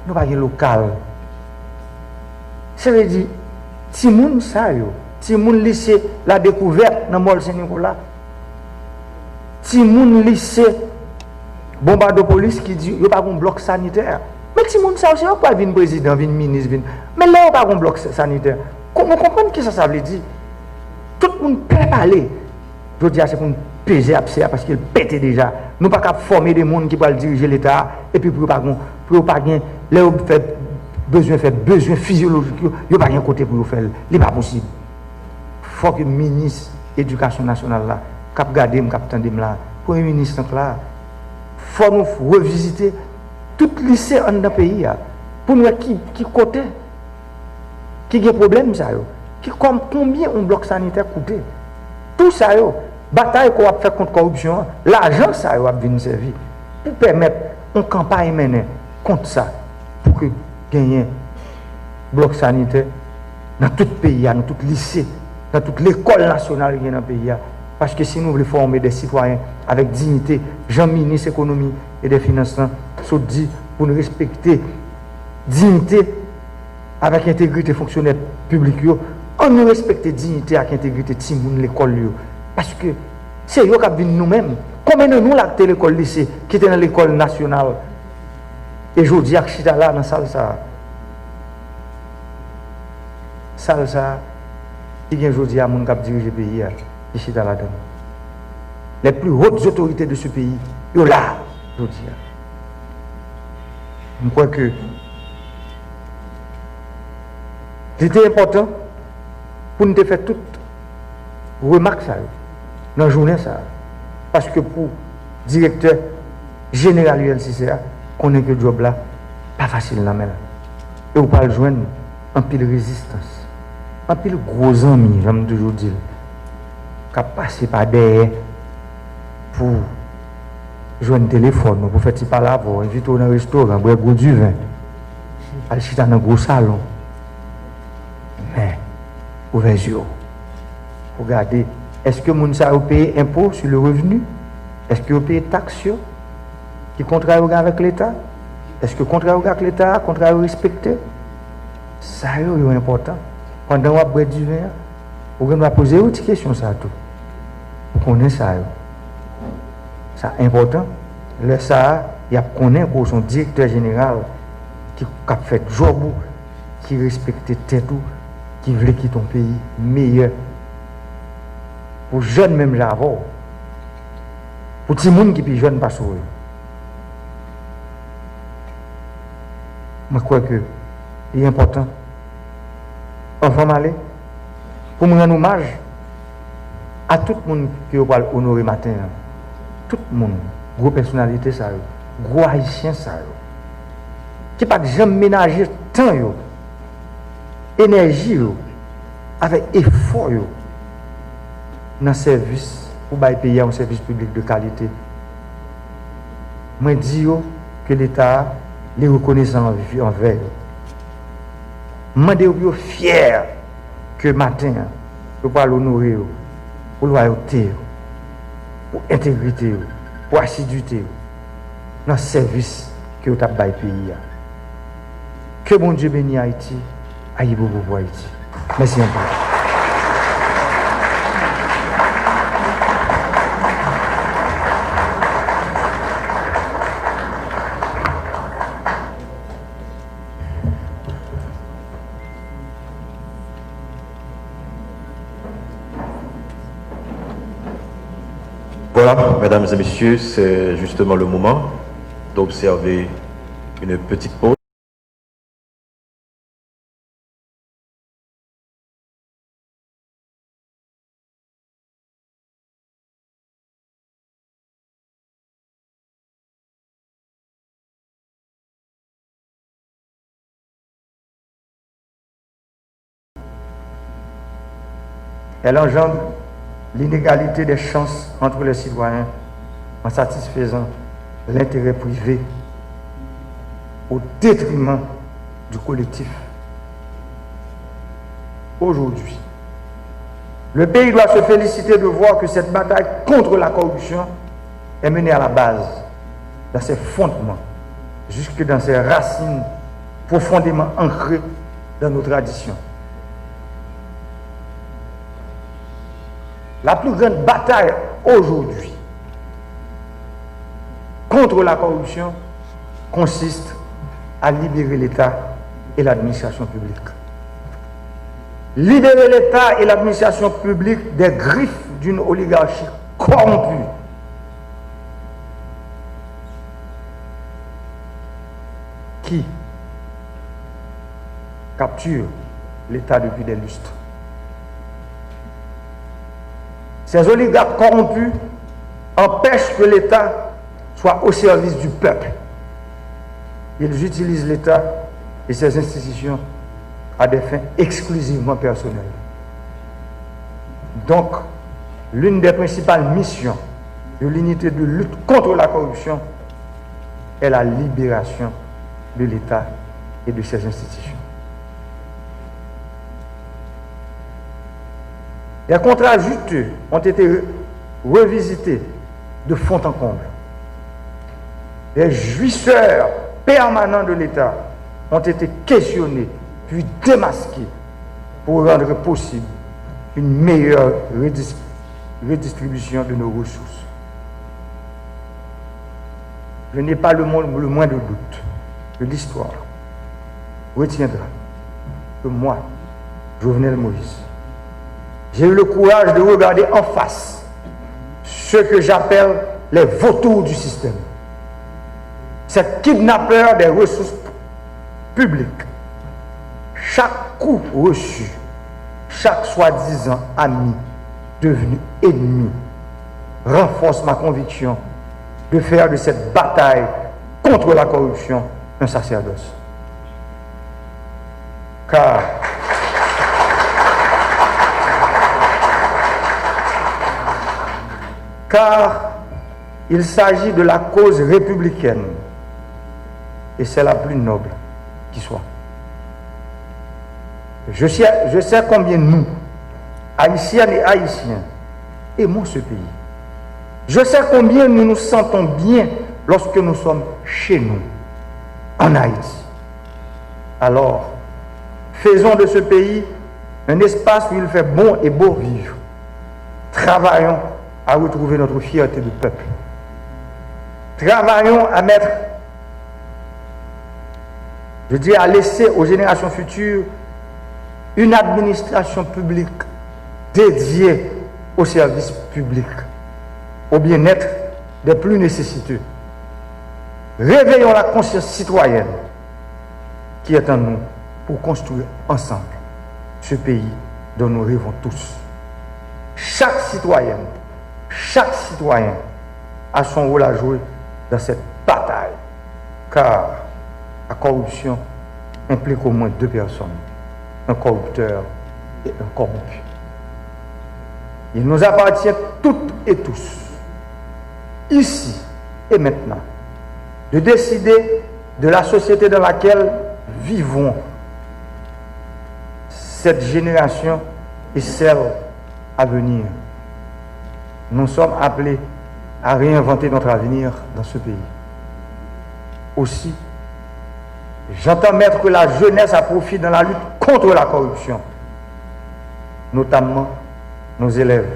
nou pa gen lokal." Sa vle di, timoun sa yo, timoun lise La Découverte nan Mòl Sen Nikola, timoun lise Bonbadopolis ki di yo pa gon blòk sanitè. Men timoun sa yo, se yo k pral vin prezidan, vin minis, vin. Men lè yo pa gon blòk sa-, sanitè, ko-, nou konprann kisa sa vle di. Tout moun pè pale. Jodi a, se pou n peze apse a paske l pete deja. Nou pa ka ap fòme de moun ki pral dirije Leta a, epi pou yo pa gon, pou yo pa gen, lè yo fè bezwen, fè bezwen fizyolojik yo, yo pa gen kote pou yo fè l. Li pa posib. Fòk minis edikasyon nasyonal la, k ap gade m, k ap tande m la, premye minis lan k la, fò nou revizite tout lise anndan peyi a, pou n wè ki, ki kote ki gen pwoblèm sa yo, ki kòm, konbyen yon blòk sanitè koute. Tou sa yo, batay ke w ap fè kont kòripsyon an, lajan sa yo ap vin sèvi pou pèmèt yon kanpay mennen kont sa, pou ke genyen blòk sanitè nan tout peyi a, nan tout lise, nan tout lekòl nasyonal ki gen nan peyi a. Paske si nou vle fòme de sitwayen avèk diyite, jan minis ekonomi e de finans lan sot di, pou n respekte diyite avèk entegrite fonksyonè piblik yo, ann nou respekte diyite ak entegrite timoun lekòl yo. Paske se yo k ap vin nou menm. Konbyen nan nou la ki te lekòl lise, ki te nan lekòl nasyonal? E jodi a k chita la nan sal sa a. Sal sa a, ki gen jodi a moun k ap dirije peyi a, ki chita ladan l. Les plus hautes autorités de ce pays, yo la, jodi a. M kwè ke li te enpòtan pou n te fè tout remak sa yo nan jounen sa a. Paske pou direktè jeneral U L C C a, konnen ke djòb la pa fasil nan men l. E w pral jwenn anpil rezistans. Anpil gwo zanmi, jan m toujou di l, k ap pase pa dèyè pou jwenn telefòn ou, pou fè ti pale avè w, envite w nan restoran, bwè gwo diven, al chita nan gwo salon. Men, ouvè zye w pou gade, èske moun sa yo peye enpo sur le revenu? Èske yo peye taks yo? Ki kontra yo gen avèk Leta? Èske kontra yo gen ak Leta a, kontra yo respekte? Sa yo, yo enpòtan. Pandan w ap bwè diven an, ou gen dwa poze yo ti kesyon sa tou. Ou konnen sa yo. Sa enpòtan. Lè sa a, y ap konnen ke w se yon direktè jeneral ki, k ap fè djòb ou, ki respekte tèt ou, ki vle kite yon peyi meyè pou jèn menm jan avè w, pou timoun ki pi jèn pase w yo. Mwen kwè ke li enpòtan, anvan m ale, pou m rann omaj a tout moun ke yo pral onore maten an. Tout moun, gwo pèsonalite sa yo, gwo ayisyen sa yo, ki pa t janm menaje tan yo, enèji yo, avèk efò yo nan sèvis pou bay peyi a yon sèvis piblik de kalite. Mwen di yo ke Leta a, li rekonesan anv-, anvè yo. M mande yo pou yo fyè ke maten an, yo pral onore yo pou lwayote yo, pou entegrite yo, pou asidite yo nan sèvis ke yo t ap bay peyi a. Ke Bondye beni Ayiti. Ayibobo pou Ayiti. Mèsi anpil. Voilà, mesdames et messieurs, c'est justement le moment d'observer une petite pause. Elle engendre l'inégalité des chances entre les citoyens en satisfaisant l'intérêt privé au détriment du collectif. Aujourd'hui, le pays doit se féliciter de voir que cette bataille contre la corruption est menée à la base, dans ses fondements, jusque dans ses racines profondément ancrées dans nos traditions. La plus grande bataille aujourd'hui contre la corruption consiste à libérer l'État et l'administration publique. Libérer l'État et l'administration publique des griffes d'une oligarchie corrompue qui capture l'État depuis des lustres. Ces oligarques corrompus empêchent que l'État soit au service du peuple. Ils utilisent l'État et ses institutions à des fins exclusivement personnelles. Donc, l'une des principales missions de l'unité de lutte contre la corruption est la libération de l'État et de ses institutions. Des contrats juteux ont été revisités de fond en comble. Les jouisseurs permanents de l'État ont été questionnés puis démasqués pour rendre possible une meilleure redis- redistribution de nos ressources. Je n'ai pas le, mo- le moindre doute que l'histoire retiendra que moi, Jovenel Moïse, j'ai eu le courage de regarder en face ceux que j'appelle les vautours du système, ces kidnappeurs des ressources publiques. Chaque coup reçu, chaque soi-disant ami devenu ennemi renforce ma conviction de faire de cette bataille contre la corruption un sacerdoce. Car, car il s'agit de la cause républicaine et c'est la plus noble qui soit. Je sais, je sais combien nous, Haïtiennes et Haïtiens, aimons ce pays. Je sais combien nous nous sentons bien lorsque nous sommes chez nous, en Haïti. Alors, faisons de ce pays un espace où il fait bon et beau vivre. Travaillons à retrouver notre fierté de peuple. Travaillons à mettre, je dis, à laisser aux générations futures une administration publique dédiée au service public, au bien-être des plus nécessiteux. Réveillons la conscience citoyenne qui est en nous pour construire ensemble ce pays dont nous rêvons tous. Chaque citoyenne, chaque citoyen a son rôle à jouer dans cette bataille, car la corruption implique au moins deux personnes, un corrupteur et un corrompu. Il nous appartient toutes et tous, ici et maintenant, de décider de la société dans laquelle vivront cette génération et celle à venir. Nous sommes appelés à réinventer notre avenir dans ce pays. Aussi, j'entends mettre la jeunesse à profit dans la lutte contre la corruption, notamment nos élèves,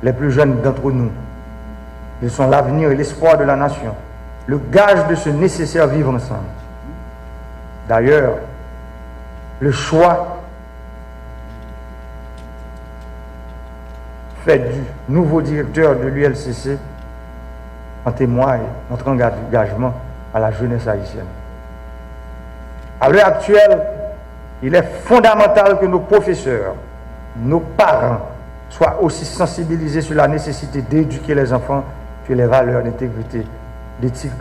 les plus jeunes d'entre nous. Ils sont l'avenir et l'espoir de la nation, le gage de ce nécessaire vivre ensemble. D'ailleurs, le choix fait du nouveau directeur de l'U L C C en témoigne notre engagement à la jeunesse haïtienne. À l'heure actuelle, il est fondamental que nos professeurs, nos parents soient aussi sensibilisés sur la nécessité d'éduquer les enfants sur les valeurs d'intégrité, d'éthique,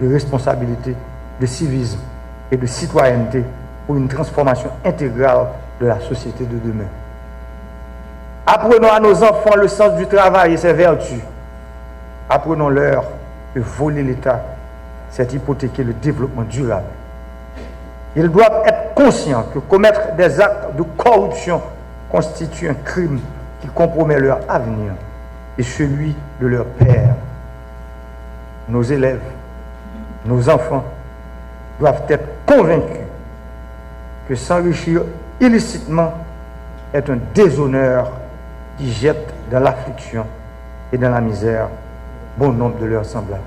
de responsabilité, de civisme et de citoyenneté pour une transformation intégrale de la société de demain. Apprenons à nos enfants le sens du travail et ses vertus. Apprenons-leur que voler l'État, c'est hypothéquer le développement durable. Ils doivent être conscients que commettre des actes de corruption constitue un crime qui compromet leur avenir et celui de leurs pères. Nos élèves, nos enfants doivent être convaincus que s'enrichir illicitement est un déshonneur qui jette dans l'affliction et dans la misère bon nombre de leurs semblables.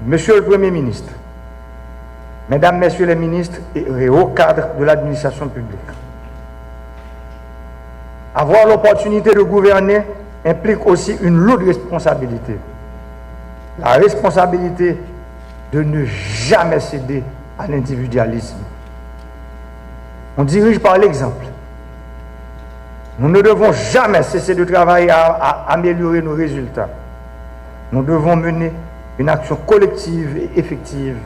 Monsieur le Premier ministre, Mesdames, Messieurs les ministres et hauts cadres de l'administration publique, avoir l'opportunité de gouverner implique aussi une lourde responsabilité. La responsabilité de ne jamais céder à l'individualisme. On dirige par l'exemple. Nous ne devons jamais cesser de travailler à, à améliorer nos résultats. Nous devons mener une action collective et effective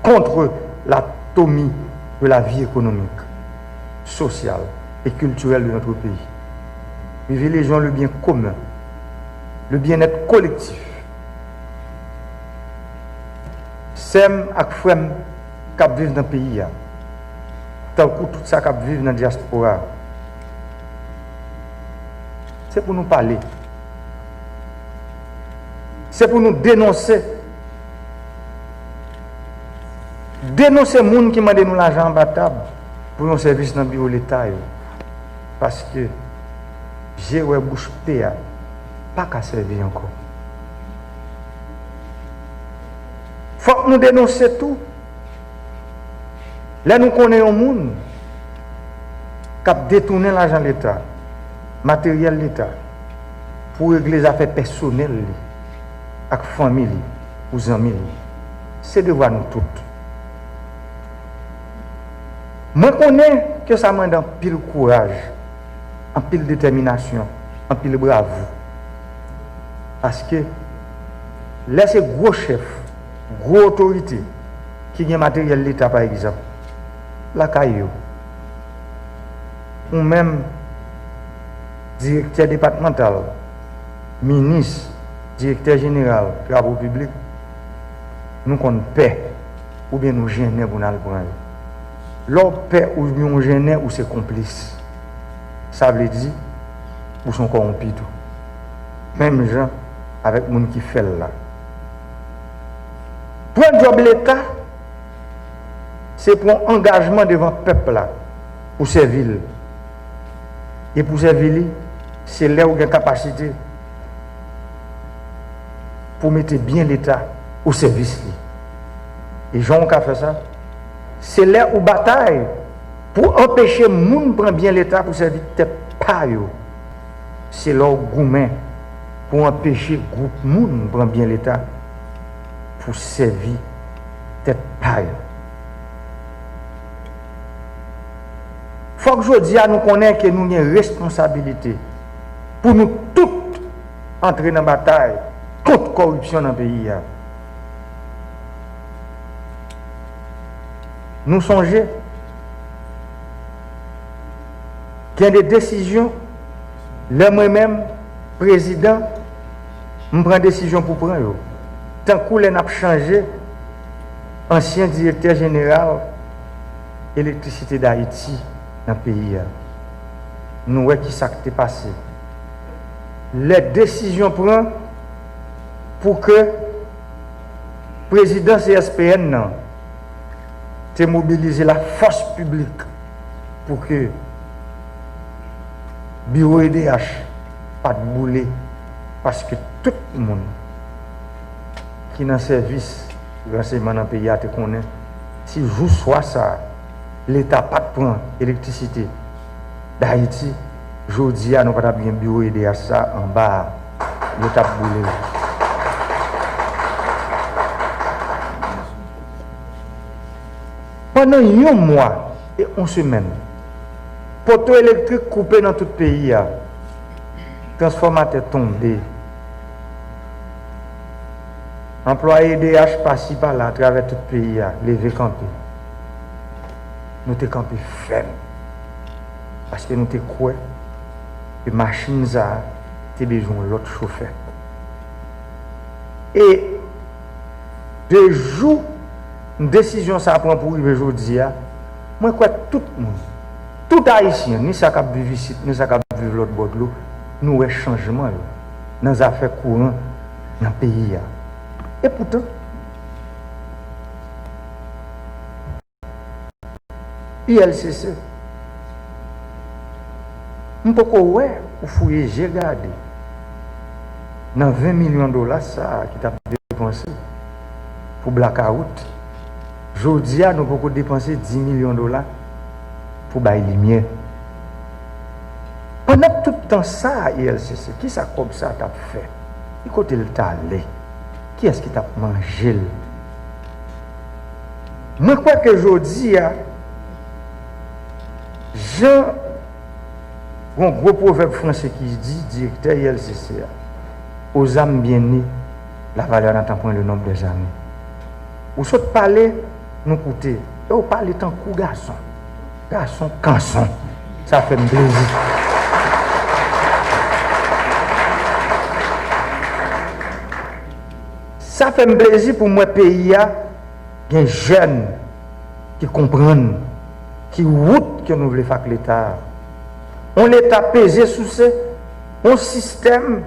contre l'atomie de la vie économique, sociale et culturelle de notre pays. Privilégions le bien commun, le bien-être collectif. Sè m ak frè m k ap viv nan peyi a, tankou tout sa k ap viv nan dyaspora a, se pou nou pale. Se pou nou denonse. Denonse moun ki mande nou lajan anba tab pou yon sèvis nan biwo Leta yo. Paske je wè bouch pe a pa ka sèvi ankò. Fòk nou denonse tou lè nou konnen yon moun k ap detounen lajan Leta, materyèl Leta, pou regle zafè pèsonèl li ak fanmi li, pou zanmi li. Se devwa nou tout. Mwen konnen ke sa mande anpil kouraj, anpil detèminasyon, anpil bravou. Paske lè se gwo chèf, gwo otorite ki gen materyèl Leta, pa egzanp, lakay yo, ou menm, direktè depatmantal, minis, direktè jeneral travo piblik, nou konn pè oubyen nou jennen pou n al pran yo. Lè w pè oubyen w jennen, ou se konplis. Sa vle di, ou se yon kòwonpi tou. Menm jan avèk moun ki fè l la. Pran djòb Leta, se pran angajman devan pèp la pou sèvi l. E pou sèvi li, se lè ou gen kapasite pou mete byen Leta o sèvis li. E jan ou ka fè sa, se lè ou batay pou anpeche moun pran byen Leta pou sèvi tèt pa yo. Se lè w goumen pou anpeche gwoup moun pran byen Leta pou sèvi tèt pa yo. Fòk jodi a nou konnen ke nou gen responsabilite pou nou tout antre nan batay kont kòripsyon nan peyi a. Nou sonje, gen de desizyon, lè mwen menm, prezidan, m pran desizyon pou pran yo. Tankou lè n ap chanje ansyen direktè jeneral Elektrisite Dayiti nan peyi a. Nou wè ki sa k te pase. Lè desizyon pran pou ke prezidan C S P N nan te mobilize lafòs piblik pou ke biwo E D H pa t boule, paske tout moun ki nan sèvis ransèyman nan peyi a te konnen, si jou swa sa a, Leta pa t pran elektrisite Dayiti, jodi a nou pa t ap gen biwo E D H sa a anba a, yo t ap boule l. Pandan yon mwa e yon semèn, poto elektrik koupe nan tout peyi a, transfòmatè tonbe, anplwaye E D H pasi pala atravè tout peyi a leve kanpe. nou te kanpe fèm. Paske nou te kwè ke machin sa a te bezwen yon lòt chofè. E de jou desizyon sa a pran pou rive jodi a, mwen kwè tout moun, tout Ayisyen, ni sa k ap viv isit, ni sa k ap viv lòt bò dlo, nou wè chanjman yo nan zafè kouran nan peyi a. Epoutan, U L C C, m poko wè ou fouye je gade nan ven milyon dola sa a ki t ap depanse pou blakawout. Jodi a, nou poko depanse dis milyon dola pou bay limyè. Pandan tout tan sa a, U L C C, kisa kòb sa a t ap fè? Ki kote l t ale? Kiyès ki t ap manje l? Mwen kwè ke jodi a, jan yon gwo pwovèb franse ki di, direktè U L C C a, aux âmes bien nées, la valeur n'attend point le nombre des années. Ou sot pale, nou koute. E ou pale tankou gason. Gason kanson. Sa fè m plezi. Sa fè m plezi pou m wè peyi a gen jèn ki konprann ki wout ke nou vle fè ak Leta a. Yon Leta peze souse, yon sistèm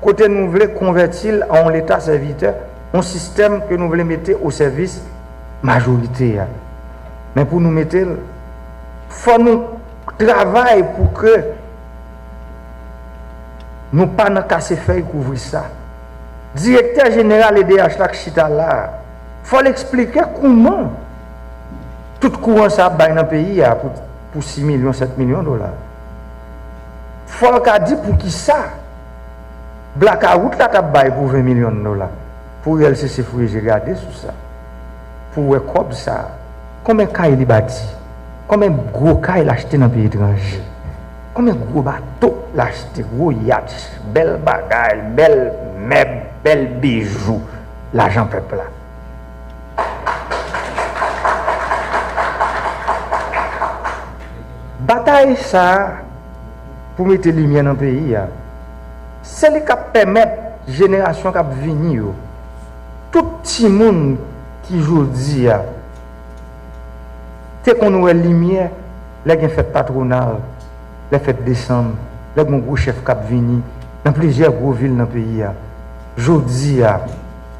kote nou vle konvèti l an yon Leta sèvitè, yon sistèm ke nou vle mete o sèvis majorite a. Men pou nou mete l, fò nou travay pou ke nou pa nan kase fèy kouvri sa. Direktè jeneral E D H la k chita la a, fò l eksplike kouman tout kouran sa ap bay nan peyi a pou, pou sis milyon, sèt milyon dola. Fò l ka di poukisa blakawout la t ap bay pou ven milyon dola. Pou U L C C fouye je gade sou sa. Pou wè kòb sa a. Konbyen kay li bati? Konbyen gwo kay l achte nan peyi etranje? Konbyen gwo bato l achte? Gwo yat, bèl bagay, bèl mèb, bèl bijou, lajan pèp la. Batay sa a pou mete limyè nan peyi a, se li k ap pèmèt jenerasyon k ap vini yo, tout timoun ki jodi a te konn wè limyè lè gen fèt patwonal, lè fèt desanm, lè gen yon gwo chèf k ap vini nan plizyè gwo vil nan peyi a. Jodi a,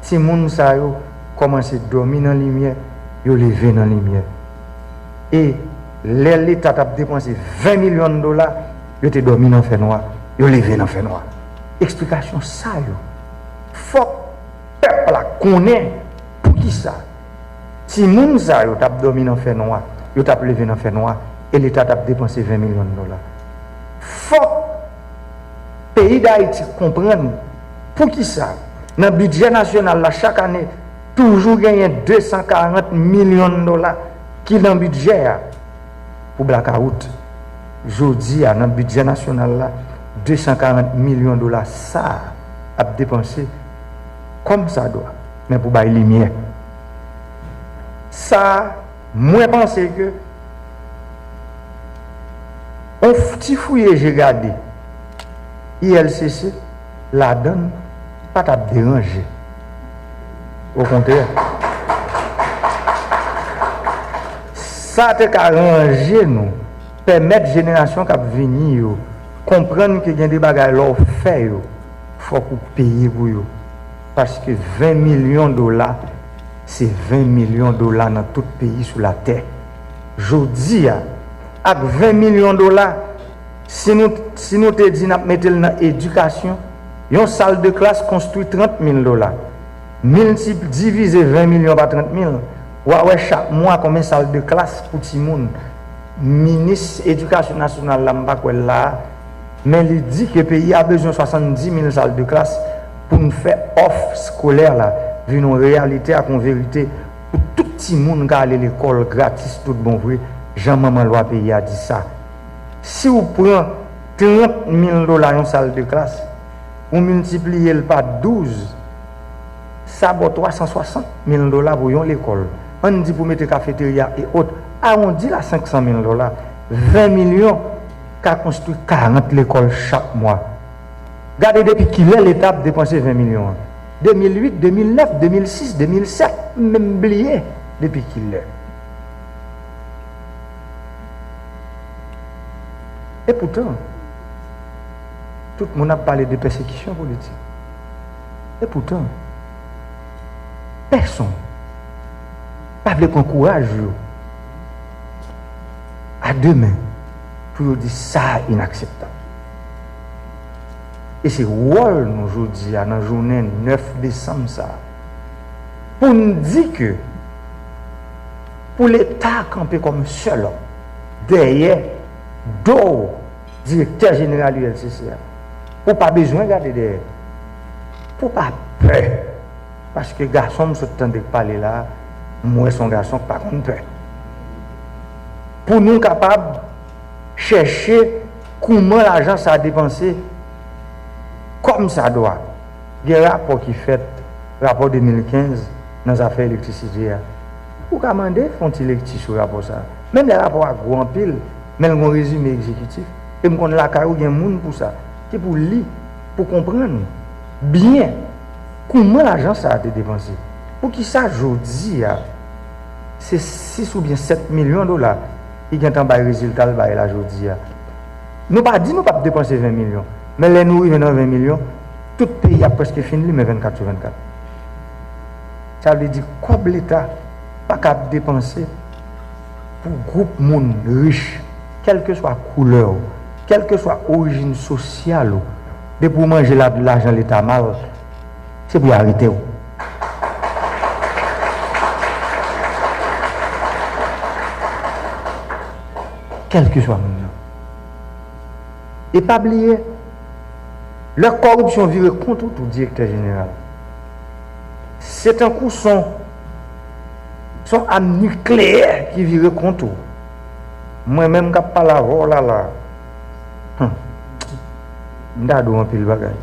timoun sa yo kòmanse dòmi nan limyè, yo leve nan limyè. E lè Leta t ap depanse ven milyon dola, yo te dòmi nan fènwa, yo leve nan fènwa. Eksplikasyon sa yo, fòk pèp la konnen poukisa timoun sa yo t ap dòmi nan fènwa, yo t ap leve nan fènwa, e Leta t ap depanse ven milyon dola. Fòk peyi Dayiti konprann poukisa nan bidjè nasyonal la chak ane toujou genyen de san karant milyon dola ki nan bidjè a pou blakawout. Jodi a, nan bidjè nasyonal la, de san karant milyon dola sa a ap depanse kòmsadwa, men pou bay limyè. Sa a, mwen panse ke on f-, ti fouye je gade I L C C ladan l pa t ap deranje. Okontrè, sa te ka ranje nou, pèmèt jenerasyon k ap vini yo konprann ke gen de bagay lè w fè yo, fòk ou peye pou yo. Paske ven milyon dola, se ven milyon dola nan tout peyi sou latè. Jodi a, ak ven milyon dola, si nou, si nou te di n ap mete l nan edikasyon, yon sal de klas konstwi trant mil dola. Miltip-, divize ven milyon pa trant mil, w a wè chak mwa konbyen sal de klas pou timoun. Minis Edikasyon Nasyonal la, m pa kwè l la a, men li di ke peyi a bezwen swasanndis mil sal de klas pou n fè òf eskolè la vin yon reyalite ak yon verite pou tout timoun ka ale lekòl gratis tout bon vre, jan manman lwa peyi a di sa. Si w pran trant mil dola yon sal de klas, ou miltipliye l pa douz, sa ba w twa san swasant mil dola pou yon lekòl. Ann di pou mete kafeterya e ot, Awondi la senk san mil dola, ven milyon ka konstwi karant lekòl chak mwa. Gade depi kilè Leta ap depanse ven milyon an. De mil uit, de mil nèf, de mil sis, de mil sèt, m menm bliye depi kilè. Epoutan, tout moun ap pale de pèsekisyon politik. Epoutan, pèsonn pa vle pran kouraj yo a de men pou yo di sa a inakseptab. E se wòl nou jodi a, nan jounen nèf desanm sa a, pou n di ke pou Leta kanpe kòm sèl òm dèyè do direktè jeneral U L C C a, pou pa bezwen gade dèyè, pou pa pè. Paske gason m sot tande k pale la a, m wè se yon gason k pa konn pè. Pou nou kapab chèche kouman lajan sa a depanse kòmsadwa. Gen rapò ki fèt, rapò de mil kenz nan zafè elektrisite a. Ou ka mande fè yon ti lekti sou rapò sa a. Menm lè rapò a gwo anpil, men l gen yon rezime egzekitif. E m konn lakay ou gen moun pou sa, ki pou li, pou konprann byen kouman lajan sa a te depanse. Poukisa jodi a, se sis oubyen sèt milyon dola ki gentan bay rezilta l bay la jodi a? Nou pa di nou p ap depanse ven milyon, men lè nou rive nan ven milyon, tout peyi a prèske fin limen vennkat sou vennkat. Sa vle di kòb Leta pa ka ap depanse pou gwoup moun rich, kèlkeswa koulè w, kèlkeswa orijin sosyal ou, depi w manje la, lajan Leta mal, se pou y arete w. Kèlkeswa moun nan. E pa bliye, lè kòripsyon vire kont ou tou, direktè jeneral, se tankou son, son am nikleyè ki vire kont ou. Mwen menm k ap pale avè w la la, hmm, m ta di w anpil bagay.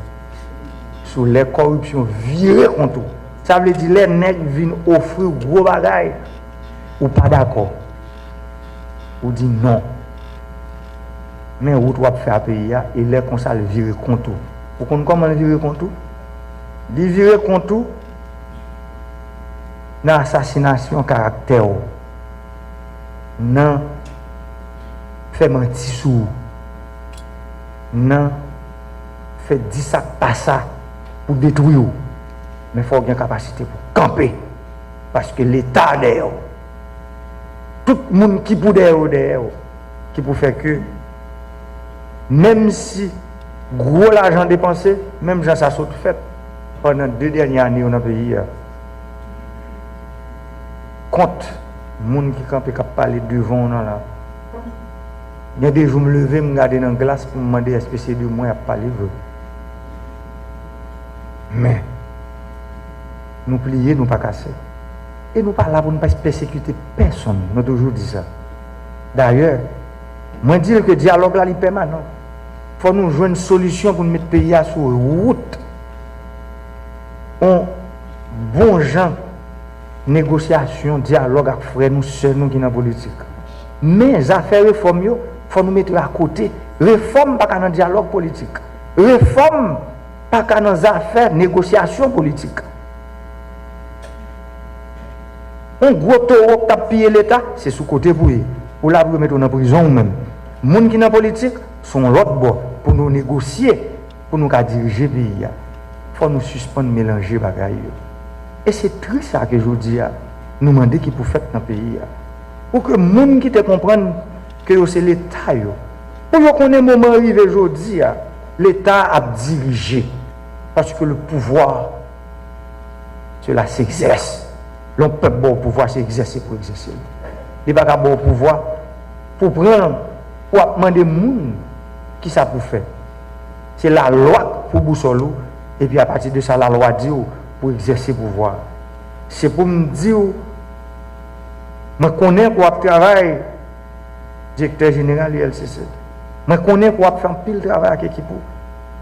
Sou lè kòripsyon vire kont ou, sa vle di lè nèg vin ofri w gwo bagay, ou pa dakò. Ou di non. Men wout w ap fè a peyi a, e lè konsa l vire kont ou. Ou konn kòman l vire kont ou? Li vire kont ou nan asasinasyon karaktè w, nan fè manti sou ou, nan fè di sa k pa sa pou detwi w. Men fò w gen kapasite pou kanpe. Paske Leta dèyè w. Tout moun ki pou dèyè w dèyè w. Ki pou fè ke, menm si gwo lajan depanse, menm jan sa sot fèt pandan de dènye ane yo nan peyi a, kont moun ki kanpe k ap pale devan w nan la. Gen de jou m leve, m gade nan glas pou m mande èske se de mwen y ap pale vre. Men, nou pliye, nou pa kase. E nou pa la pou n pa pèsekite pèsonn, nou toujou di sa. Dayè, mwen di l ke dyalòg la li pèmanan. Fò nou jwenn solisyon pou n met peyi a sou wout yon bon jan negosyasyon, dyalòg ak frè nou, sè nou ki nan politik. Men zafè refòm yo, fò nou mete yo akote. Refòm pa ka nan dyalòg politik. Refòm pa ka nan zafè negosyasyon politik. Yon gwo towo k ap piye Leta, se sou kote pou ye. Ou la pou yo mete w nan prizon ou menm. Moun ki nan politik, se yon lòt bò pou nou negosye, pou nou ka dirije peyi a. Fò nou sispann melanje bagay yo. E se tris sa ke jodi a, nou mande ki pou fèt nan peyi a. Pou ke moun ki te konprann ke yo se Leta yo, pou yo konnen moman rive jodi a, Leta ap dirije. Paske le pouvoir, cela s'exerce. Lè yon pèp ba w pouvwa, se egzèse pou egzèse l. Li pa ka ba w pouvwa pou pran l, pou ap mande moun kisa pou fè. Se lalwa k pou bousòl ou, epi apati de sa, lalwa di w pou egzèse pouvwa. Se pou m di w, mwen konnen ke w ap travay, direktè jeneral U L C C. Mwen konnen ke w ap fè anpil travay ak ekip ou.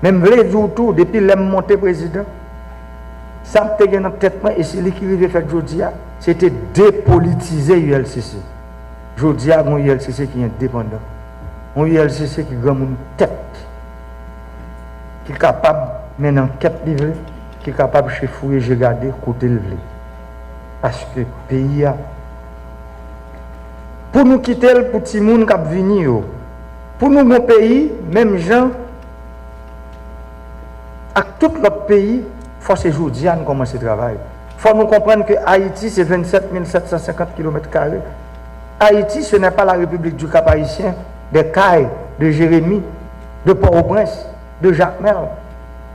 Men m vle di w tou, depi lè m monte prezidan, sa m te gen nan tèt mwen, e se li ki rive fèt jodi a, se te depolitize U L C C. Jodi a, gen yon U L C C ki endepandan. Yon U L C C ki granmoun tèt, ki kapab mennen ankèt li vle, ki kapab chefouye je gade kote l vle. Paske peyi a, pou nou kite l pou timoun k ap vini yo, pou nou gon peyi, menm jan ak tout lòt peyi, fò se jodi a n kòmanse travay. Fò nou konprann ke Ayiti se vennsenk mil sèt san senkant kilomèt kare. Ayiti, ce n'est pas la République du Cap-Haïtien, des Cayes, de Jérémie, de Port-au-Prince, de Jacmel.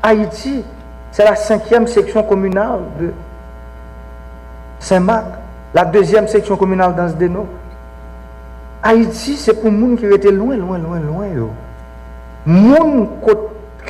Ayiti, c'est la cinquième section communale de Saint-Marc, la deuxième section communale d'Anse des Nord. Ayiti, se pou moun ki rete lwen, lwen, lwen, lwen yo. Moun kot